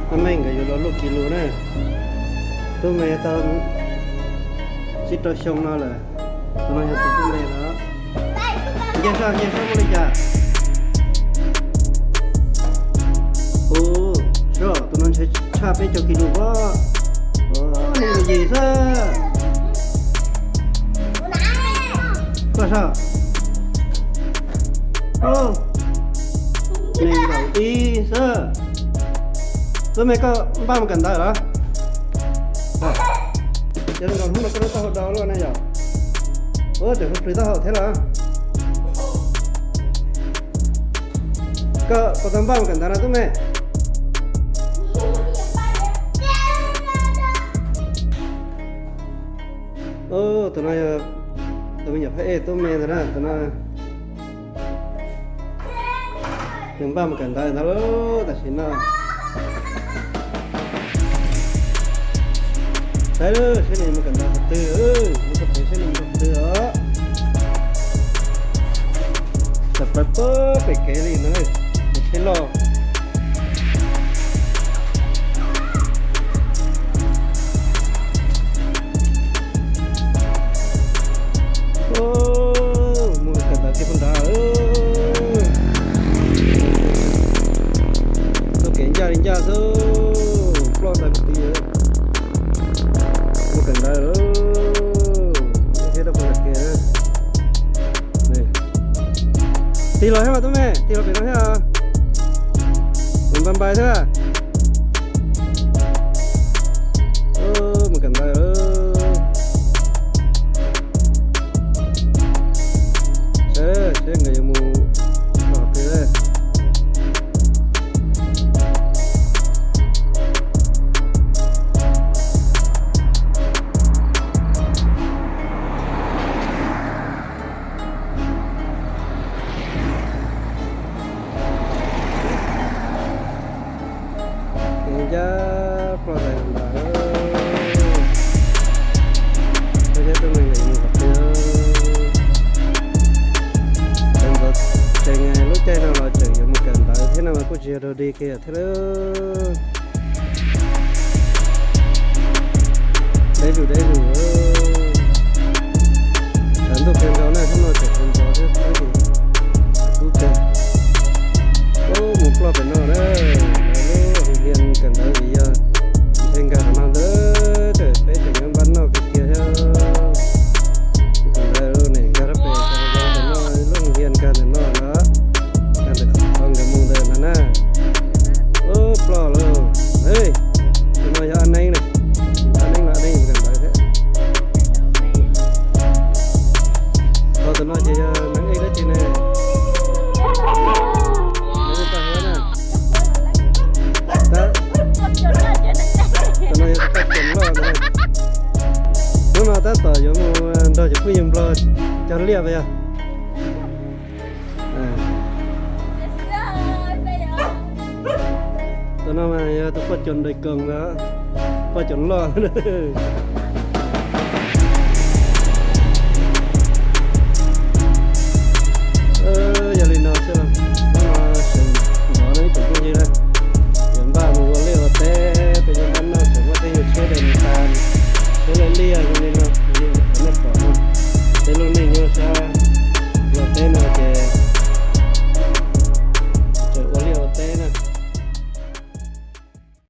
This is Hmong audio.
Tub me nkawd yuav los luaj kis lus na. Tub me tau tsib rau xyoo no lawm. Tus no yog tus tub me no. Nce sab, nce sab muaj li cas? Ub, sab, tus no ntshe tshaj peb caug kis lus os. Ub, nees nkaum yim xwb. Koj sab. Ub, nees nkaum ib xwb. Tub me koj npaj mus kawm ntawv los? Yog li no hnub no koj lub taub hau do luaj na yom? Ub, tseem hu plhws taub hau thiab los? Koj puas tau npaj mus kawm ntawv no tub me? Ub, tus no yog tus me nyuam phab ej tub me ntag na, tus no nws npaj mus kawm ntawv ntag lauj tam sim no. Saib lawm seb nws mus kawm ntawv qhov twg, mus kawm ntawv seb nws mus qhov twg os. Tawm plaws pem kev li no, nws tsheb loj. Mus kawm ntawv kiag puag nrad. Txoj kev ncaj li ncaj xwb, ploj ntawd kwv tij. Mus kawm ntawv thiab rau puag nram kev. Tig los thiab mas tub me, tig los pem no thiab. Mus npai npai thiab. Mus kawm ntawv. Seb, seb nkawd yuav mus tom twg. Kev ncaj ploj ntawd ntag. Koj thiab tub me nkawd yuav mus qhov twg? Sawv ntxov tsees lub caij no los tseem yuav mus kawm ntawv thiab no mas kuj tsis yog dog dig kiag thiab lauj. Deb zuj deb zus, tshav ntuj kawg nkaus na, hnub no tseem kawg nkaus thiab, kub kawg. Ub, mus ploj pem no na, lawv lub hoos hias kawm ntawv vim yog ntshe nkag qhov no ntag, peb tseem yuav npaj noj kiag thiab. Kawm ntawv ne nkag rau pem, lub hoos hias nkag ntawm no na, nkag ntawm qhov nkawd mus ntawd no na. Ub, ploj lauj. Tus no yog Ab Neeb ne, Ab Neeb los Ab Neeb mus kawm ntawv thiab. Ho tus no ces yog Neeb Ej dab tsi ne? Tus no yog tus poj cuas loj ntag. Hnub no tab tom yuav mus nrog cov phooj ywg Nplog cog liaj pas yog. Tus no mas yog tus poj cuas nraim koos ntag, poj cuas loj. Yog li no xwb los, hnub no tseem hnov no ib tsoom phooj ywg na, yuav npaj mus ua liaj ua teb, peb yuav npaj noj tseem muaj tej yug tsheb de tas, tsheb liaj liaj zoo li no.